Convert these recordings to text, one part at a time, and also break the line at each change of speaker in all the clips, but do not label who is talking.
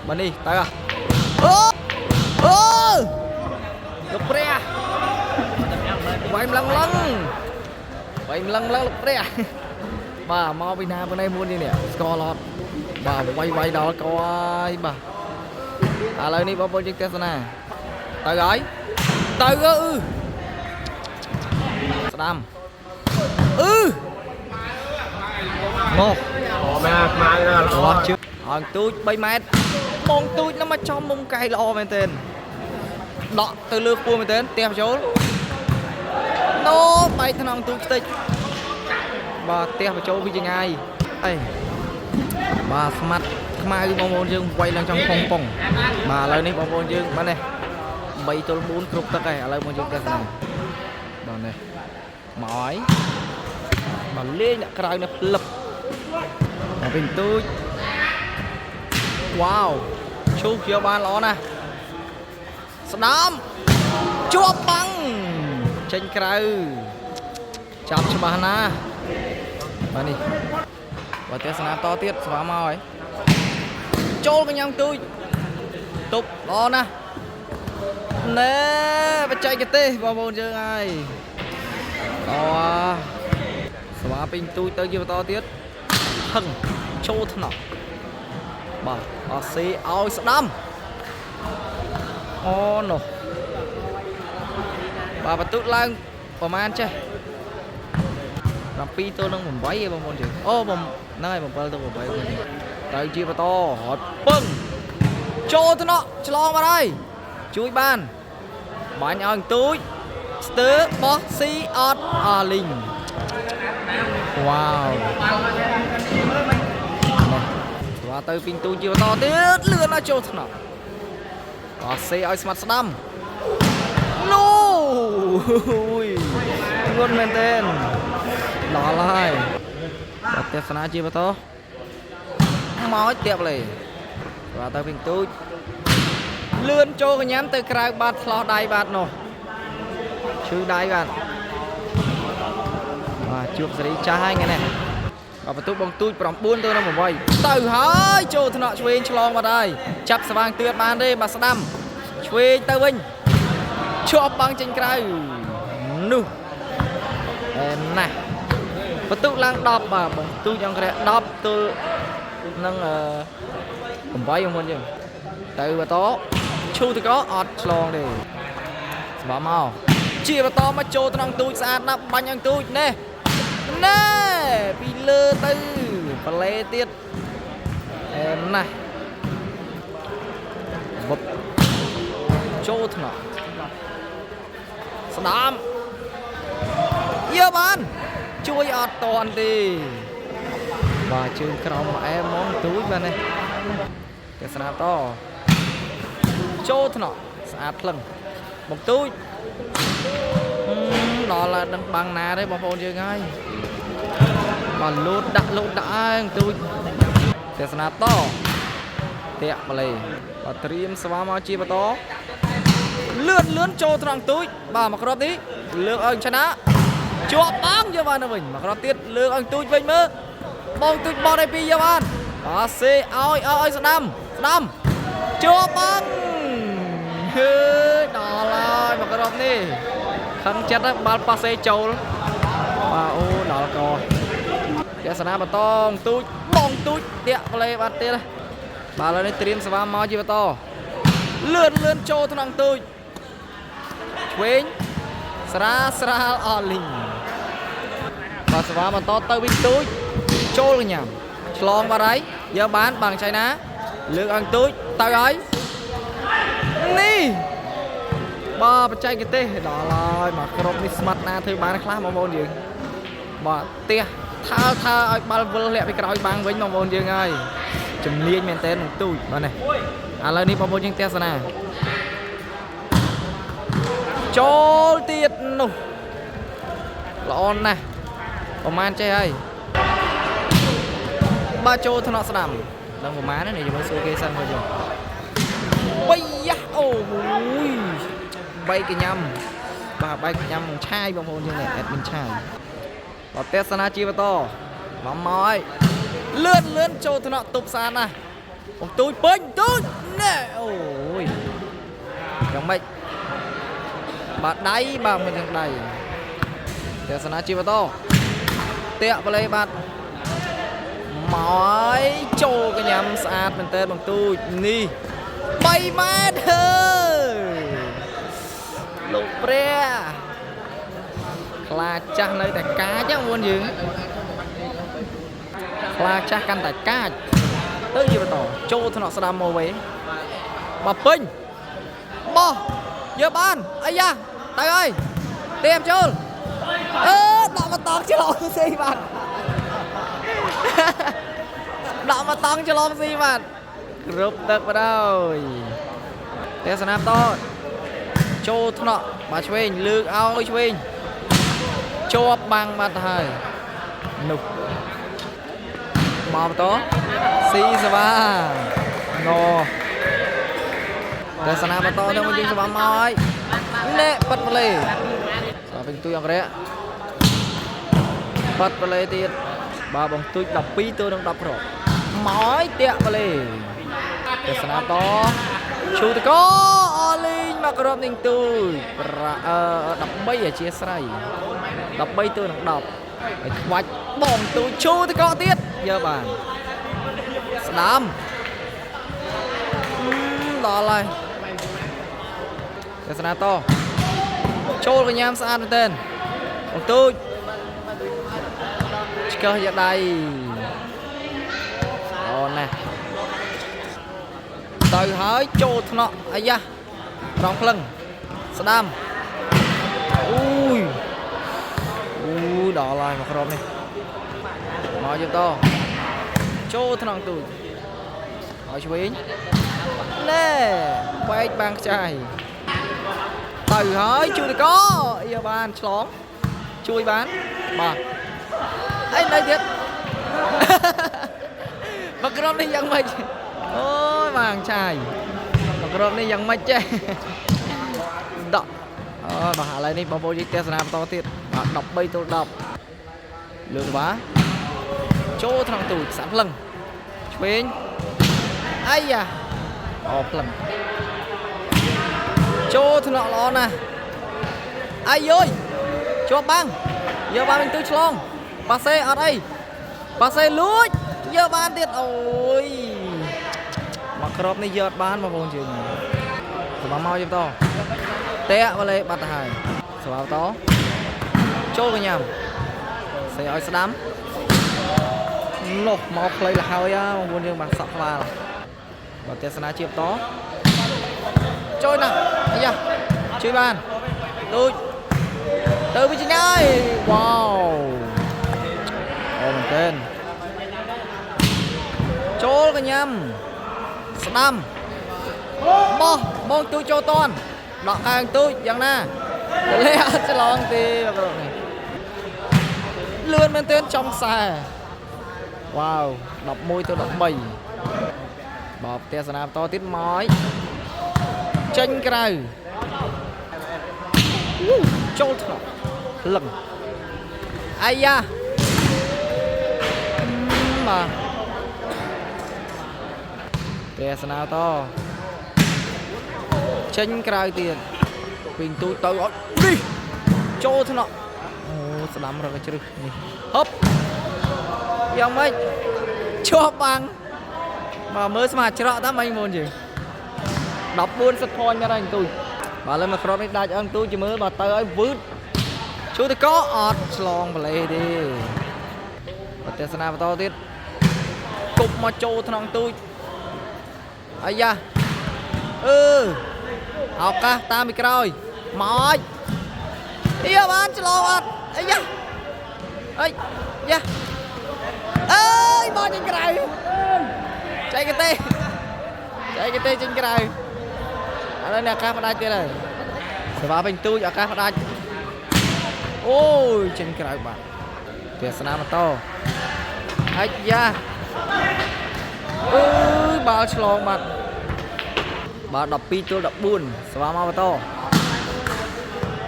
បាទនេះទៅអូអូលោកព្រះវាយម្លឹងឡឹងវាយម្លឹងឡឹងលោកព្រះបាទមកពីណាប៉ុណ្ណេះមួយនេះស្គាល់អត់បាទវាយវាយដល់កហើយបាទឥឡូវនេះបងប្អូនយើងទស្សនាទៅហើយទៅអឺស្ដាំអឺមក
អូមែនខ្មៅណាល្អ
អស់ជឿអង្គទូច3ម៉ែត្របងទូចនឹងមកចំមុំកែល្អមែនទែនដកទៅលើខ្ពស់មែនទែនផ្ទះចូលណូបែកថ្នងទូចតិចបាទផ្ទះបញ្ចូលពីចងាយអីបាទស្មាត់ខ្មៅបងប្អូនយើងវាយឡើងចង់ផុងបាទឥឡូវនេះបងប្អូនយើងបាទនេះ3ទល់4គ្រប់ទឹកហើយឥឡូវបងយើងទស្សនាបាទនេះមកហើយបាទលេងដាក់ក្រៅនៅផ្លឹបមកវិញទូច វ៉ាវឈូសយកបានល្អណាស់ស្ដាំជាប់បាំងចេញក្រៅចាប់ច្បាស់ណាស់បាទនេះបើទស្សនាតទៀតស្វាមកហើយចូលកញ្ញាំទូចទប់ល្អណាស់ណែបច្ចេកទេសបងប្អូនយើងហើយល្អស្វាពេញទូចទៅជាបន្តទៀតហឹងចូលថ្នាក់ បាទអស់ស៊ីឲ្យស្ដាំអូនោះបាទបន្ទុកឡើងប្រហែលចេះ7ទល់នឹង8ឯងបងប្អូនយើងអូបំហ្នឹងហើយ7ទល់8បងទៅជាបន្តរត់ពឹងចូលថ្នាក់ឆ្លងបាត់ហើយជួយបានបាញ់ឲ្យទូចស្ទើបោះស៊ីអត់អលីងវ៉ាវ ស្វាទៅពីងទូជាបន្តទៀតលឿនណាស់ចូលថ្នាក់អត់សេឲ្យស្មាត់ស្ដាំនោះយងន់មែនទែនដល់ហើយបាទទេសនាជាបន្តមកឲ្យទៀបលេស្វាទៅពីងទូចលឿនចូលកញ្ញាំទៅក្រៅបាត់ឆ្លោះដៃបាត់នោះឈឺដៃបាទបាទជួបសេរីចាស់ហើយថ្ងៃនេះ បាទបន្ទុកបងទូច9ទៅនឹង8ទៅហើយចូលថ្នាក់ឆ្វេងឆ្លងបាត់ហើយចាប់ស្វាងទឿតបានទេបាទស្ដាំឆ្វេងទៅវិញជាប់បាំងចេញក្រៅនោះអែណាស់បន្ទុកឡើង10បាទបងទូចអង្គរៈ10ទល់នឹងអឺ8មុនយើងទៅបន្តឈូតកអត់ឆ្លងទេស្វាមកជាបន្តមកចូលត្រង់ទូចស្អាតណាស់បាញ់អង្គទូចនេះ ណែពីលើទៅប្លេទៀតអែមណាស់វឹបចូលថ្នាក់ស្ដាំយកបានជួយអត់តន់ទេបាទជើងក្រោមអែមហ្មងទូចបាទនេះទេសនាតចូលថ្នាក់ស្អាតភ្លឹងបងទូចដល់ហើយដឹងបាំងណាទេបងប្អូនយើងហើយ បាទលូតដាក់លូតដាក់ឯងទូចទេសនាតតាក់ប្លេបាទត្រៀមស្វាមកជាបន្តលឿនលឿនចូលត្រង់ទូចបាទមកគ្រាប់នេះលើកឲ្យឆណាជាប់បាងយកបានទៅវិញមកគ្រាប់ទៀតលើកឲ្យទូចវិញមើលបងទូចបោះឲ្យពីរយកបានបាទសេឲ្យឲ្យស្ដាំស្ដាំជាប់បាងហឺដល់ហើយមកគ្រាប់នេះខឹងចិត្តហើយបាល់ប៉ាសេចូលបាទអូដល់ក ទស្សនាបន្តទូចបងទូចតាក់ប្លេបាត់ទៀតបាទឥឡូវនេះត្រៀមស្វាមកជាបន្តលឿនលឿនចូលថ្នងទូចឆ្វេងស្រាលស្រាលអលីងបាទស្វាបន្តទៅវិញទូចចូលកញ្ញាំឆ្លងបាត់ហើយយកបានបាំងចៃណាលើកអង្គទូចទៅហើយនេះបាទបច្ចេកទេសដល់ហើយមកក្រុមនេះស្មាត់ណាធ្វើបានខ្លះបងប្អូនយើងបាទផ្ទះថើថើឲ្យបាល់វិលលាក់ពីក្រោយបាំងវិញបងប្អូនយើងហើយជំនាញមែនតើនឹងទូចបាទនេះឥឡូវនេះបងប្អូនយើងទស្សនាចូលទៀតនោះល្អណាស់ប្រហែលចេះហើយបាទចូលថ្នាក់ស្ដាំដឹងប្រហែលនេះយើងមើលសួរគេសិនមើលយើងបីយ៉ាអូយបែកកញ្ញាំបាទបែកកញ្ញាំឆាយបងប្អូនយើងនេះអេដមីនឆាយ បាទទេសនាជាបន្តមកមកហើយលឿនលឿនចូលថ្នាក់ទប់ស្អាតណាស់ បងទូចពេញទូចណែអូយយ៉ាងម៉េចបាទដៃបាទមិនយ៉ាងដៃទស្សនាជីវតតាក់បលេបាទមកហើយចូលកញ្ញាំស្អាតមែនតើបងទូចនេះ3ម៉ែត្រហឺលោកព្រះខ្លាចាស់នៅតែកាចហ្នឹងបងយើងខ្លាចាស់កាន់តែកាចទៅជាបន្តចូលថ្នាក់ស្ដាំមកវិញបាទពេញបោះយកបានអាយ៉ាទៅហើយទៀមចូលអឺដាក់មកតង់ច្រឡំស៊ីបាទ ដាក់មកតង់ច្រឡំស៊ីបាទគ្រប់ទឹកបណ្ដោយទេសនាតចូលថ្នាក់បាទឆ្វេងលើកឲ្យឆ្វេងជាប់បាំងបាត់ហើយនោះមកបន្តស៊ីសវ៉ាងទេសនាបន្តទៅមកយើងសវ៉ាមកហើយណែប៉ាត់ប្លេសវ៉ាវិញទូយអង្គរៈប៉ាត់ប្លេទៀតបាទបងទូច12ទល់នឹង10គ្រាប់មកហើយតាក់ប្លេទេសនាតឈូតកអលីងមកគ្រាប់នឹងទូចប្រាអឺ13អធិស្ឋាន13ទល់នឹង10ហើយខ្វាច់បងទូចឈូតកទៀតយកបានស្ដាំដល់ហើយទេសនាតចូលកញ្ញាមស្អាតមែនទែនបងទូចឆ្កឹះយកដៃអូណាស់ទៅហើយចូលថ្នាក់អាយ៉ារងភ្លឹងស្ដាំអូយអូយដល់ហើយមកគ្រាប់នេះមកយើងតចូលថ្នាក់ទូចឲ្យឆ្វេងណែបែកបាំងខ្ចាយទៅហើយជួយតកយកបានឆ្លងជួយបានបាទអីនៅទៀត មកក្រុមនេះយ៉ាងម៉េចអូយបាងឆាយមកក្រុមនេះយ៉ាងម៉េចចេះដកអូបាទឥឡូវនេះបងប្អូនយើងទស្សនាបន្តទៀតបាទ13ទល់10លើកបាចូលត្រង់ទូចសាក់ភ្លឹងឆ្វេងអាយ៉ាអូភ្លឹងចូលថ្នាក់ល្អណាស់អាយយជាប់បាំងយកបានវិញទូចឆ្លងប៉ាសេអត់អីប៉ាសេលួចយកបានទៀតអូយមកក្របនេះយកអត់បានបងប្អូនយើងសម្រាប់មកយើងតតាក់មកលេបាត់ទៅហើយសម្រាប់តចូលកញ្ញាំសេឲ្យស្ដាំនោះមកខ្លីលហើយបងប្អូនយើងបានសក់ក្បាលបើទេសនាជាបន្តចូលណាស់អាយ៉ាជួយបានទូចទៅវិញចងាយវ៉ាវអូមែនទែនចូលកញ្ញាំស្ដាំបោះបងទូចចូលតនដកខាងទូចយ៉ាងណាទលាអត់ឆ្លងទេបងប្អូននេះលឿនមែនទែនចំខ្សែវ៉ាវ11ទៅ13បបទេសនាបន្តទៀតមកចេញក្រៅចូលថ្នាក់លឹងអាយ៉ាបាទទេសនាតចេញក្រៅទៀតពីទូទៅអត់នេះចូលថ្នាក់អូស្ដាំរកជ្រឹះនេះហប់យ៉ាងម៉េចជាប់បាំងបាទមើលស្មាច្រកតាមិញមុនយើង14សិតផនមកហើយទូចបាទឥឡូវមកគ្រាប់នេះដាច់អង្គទូចជាមើលបាទទៅឲ្យវឺតជួយតកអត់ឆ្លងប្លេទេបាទទេសនាបន្តទៀតគប់មកចូលថ្នងទូចអាយ៉ាអឺឱកាសតាមពីក្រោយមកអីអៀបានឆ្លងអត់អាយ៉ាអីយ៉ាអើយមកចេញក្រៅចែកទេចែកទេចេញក្រៅឥឡូវនេះឱកាសផ្ដាច់ទៀតហើយសេវាវិញទូចឱកាសផ្ដាច់អូយចេញក្រៅបាទទេសនាបន្តអាយ៉ាអើយបាល់ឆ្លងបាត់បាទ12ទល់14សេវាមកបន្ត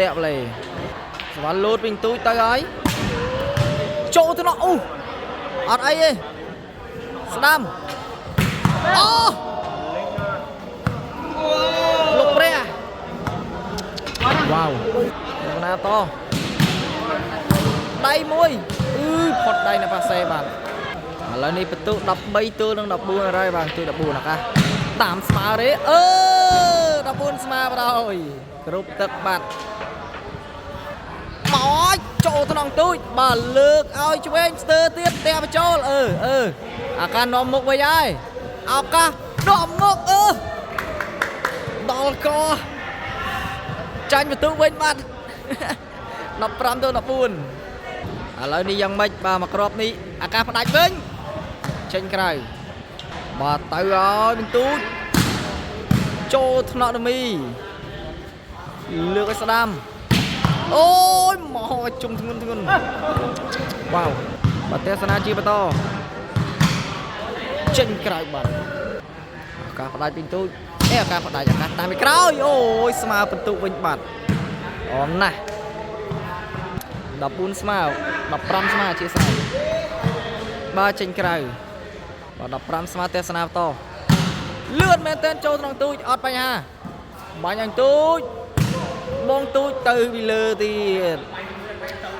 តាក់ប្លេសេវាលូតវិញទូចទៅហើយចូលទៅនោះអូអត់អីទេស្ដាំ អូលោកព្រះវ៉ាវលោកណាតដៃមួយអឺផុតដៃនៅប៉ាសេបាទឥឡូវនេះបន្ទុក13ទល់នឹង14ហើយបាទទូ14ណាកាតាមស្មើទេអឺ14ស្មើបណ្ដោយគ្រប់ទឹកបាត់មកចូលក្នុងទូចបាទលើកឲ្យឆ្វេងស្ទើទៀតផ្ទះបញ្ចូលអឺអឺអាកាសនាំមុខវិញហើយឱកាសនាំមុខអឺដល់កចាញ់បន្ទុកវិញបាត់15ទៅ14ឥឡូវនេះយ៉ាងម៉េចបាទមកគ្រាប់នេះអាកាសផ្ដាច់វិញចេញក្រៅបាទទៅហើយបន្ទូចចូលថ្នាក់ដមីលើកឲ្យស្ដាំអូយមកជុំធ្ងន់ធ្ងន់វ៉ាវបាទទេសនាជាបន្តចេញក្រៅបាត់អាកាសផ្ដាច់ពីទូចអេអាកាសផ្ដាច់អាកាសតាមពីក្រោយអូយស្មើបន្ទុកវិញបាត់អមណាស់14ស្មើ15ស្មើអធិស្ឋានបាទចេញក្រៅបាទ15ស្មើទេសនាបន្តលឿនមែនទែនចូលក្នុងទូចអត់បញ្ហាបាញ់អញទូចបងទូចទៅពីលើទៀត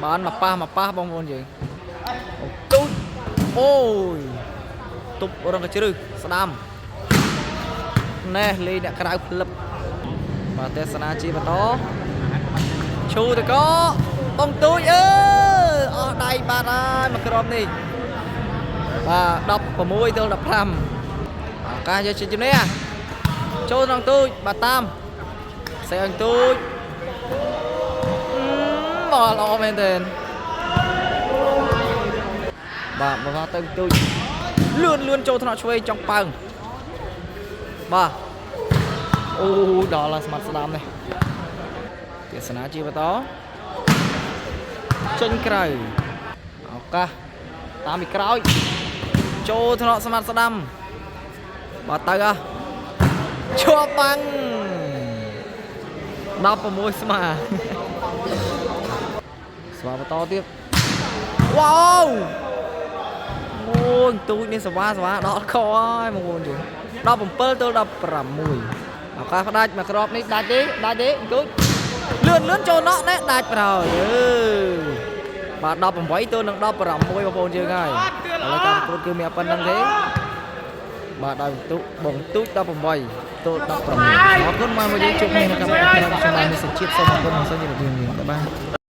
បានមកប៉ះមកប៉ះបងប្អូនយើងទូចអូយទប់រងកជ្រឹះស្ដាំណែលេងអ្នកក្រៅផ្លឹបបាទទេសនាជាបន្តឈូតកបងទូចអឺអស់ដៃបាត់ហើយមកក្រុមនេះបាទ16ទល់15ឱកាសយកជាជំនះចូលក្នុងទូចបាទតាមសេអញទូចបលល្អមែនទែនបាទមកទៅទូចលឿនលឿនចូលថ្នាក់ឆ្វេងចង់ប៉ើងបាទអូដល់ហើយស្មាត់ស្ដាំនេះទេសនាជាបន្តចេញក្រៅឱកាសតាមពីក្រោយចូលថ្នាក់ស្មាត់ស្ដាំបាទទៅអ่ะជាប់បាំង16ស្មាស្មាបន្តទៀតវ៉ាវអូយទូចនេះសវ៉ាសវ៉ាដល់ខហើយបងប្អូនយើង17ទល់16ឱកាសផ្ដាច់មកក្របនេះដាច់ទេដាច់ទេទូចលឿនលឿនចូលណក់ណែដាច់ប្រហើយអឺបាទ18ទល់នឹង16បងប្អូនយើងហើយឥឡូវការប្រកួតគឺមានប៉ុណ្្នឹងទេបាទដោយបន្ទុកបងទូច18ទល់16អរគុណមកមួយយើងជួបគ្នានៅកម្មវិធីខ្ញុំបាទនេះសុជាតិសូមអរគុណនិងសូមជម្រាបលាបាយបាយ។